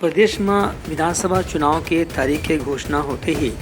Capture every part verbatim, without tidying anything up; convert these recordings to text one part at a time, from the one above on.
प्रदेश म विधानसभा चुनाव के तारीख के घोषणा होते ही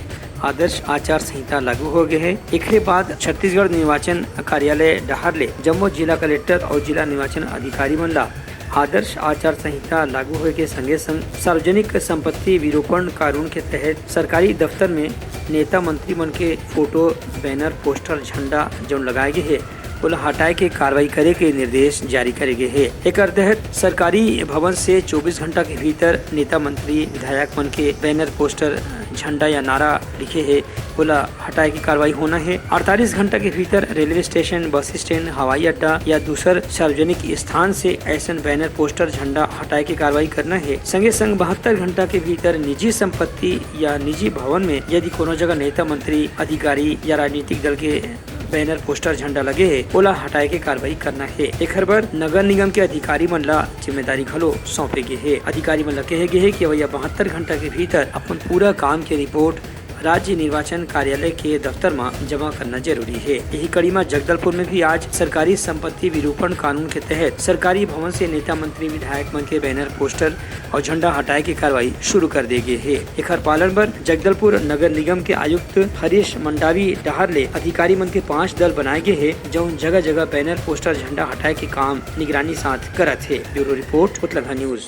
आदर्श आचार संहिता लागू हो गए हे। एकरे बाद छत्तीसगढ़ निर्वाचन कार्यालय डहार ले जम्मो जिला कलेक्टर और जिला निर्वाचन अधिकारी मन ला आदर्श आचार संहिता लागू होए के संगे संग सार्वजनिक संपत्ति विरूपण कानून के तहत सरकारी दफ्तर में नेता मंत्री मन के फोटो, बैनर, पोस्टर, झंडा जौन लगाए गए हे, ओला हटाए के कार्रवाई करे के निर्देश जारी करे गए हे। एकर तहत सरकारी भवन से चौबीस घंटा के भीतर नेता मंत्री, विधायक मन के बैनर, पोस्टर, झंडा या नारा लिखे हे, ओला हटाए के कार्रवाई होना हे। अड़तालीस घंटा के भीतर रेलवे स्टेशन, बस स्टैंड, हवाई अड्डा या दूसर सार्वजनिक स्थान से ऐसन बैनर, पोस्टर, झंडा हटाए के कार्रवाई करना हे। संगे संग बहत्तर घंटा के भीतर निजी संपत्ति या निजी भवन में यदि कोनो जगह नेता मंत्री, अधिकारी या राजनीतिक दल के बैनर, पोस्टर, झंडा लगे हे, ओला हटाए के कार्रवाई करना हे। एखर बर नगर निगम के अधिकारी मन ला जिम्मेदारी घलो सौंपे गे हे। अधिकारी मन ला कहे गे हे कि अवइया बहत्तर घंटा के भीतर अपन पूरा काम के रिपोर्ट राज्य निर्वाचन कार्यालय के दफ्तर म जमा करना जरूरी हे। यही कड़ी म जगदलपुर में भी आज सरकारी संपत्ति विरूपण कानून के तहत सरकारी भवन से नेता मंत्री, विधायक मन के बैनर, पोस्टर और झंडा हटाए के कार्रवाई शुरू कर दे गे हे। एखर पालन बर जगदलपुर नगर निगम के आयुक्त हरीश मंडावी डहार ले अधिकारी मन के पांच दल बनाए गे हे, जउन जगह-जगह बैनर, पोस्टर, झंडा हटाए के काम निगरानी साथ करत हे। Bureau report, Utlangha news.